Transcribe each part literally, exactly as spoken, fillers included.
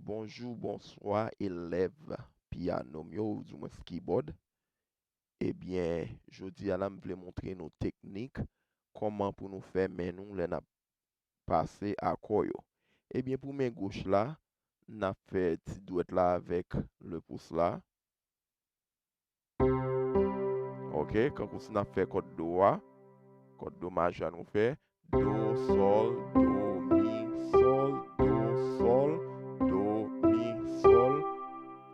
Bonjou, bonswa, elèv pyano m yo, oudimwens kibòd. Ebyen, jodi a la, m vle montre nou teknik kòman pou nou fè men nou lè n ap pase akò yo. Ebyen, pou men goch la, n ap fè ti dwèt la avèk le pous la. Ok, kankou si n ap fè kòd do a, kòd do majè a nou fè do, sòl, do, mi, sòl, do, sòl, do, mi, sòl.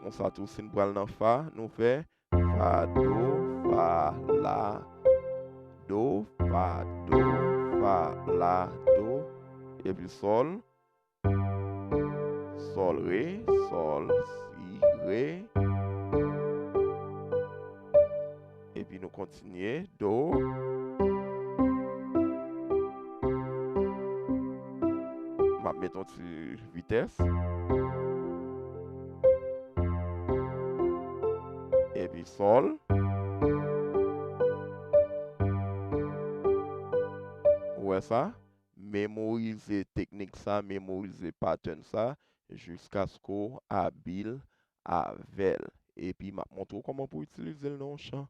Konsa tou, si n pral nan fa, nou fè fa, do, fa, la, do, fa, do, fa, la, do, epi sòl. Sòl, re, sòl, si, re. Epi nou kontinye, do. M ap met yon ti vitès. Epi sòl. Ou wè sa? Memorize teknik sa, memorize pattern sa, jiskaske w abil avè l. Epi m ap montre w kòman pou w itilize l nan yon chan.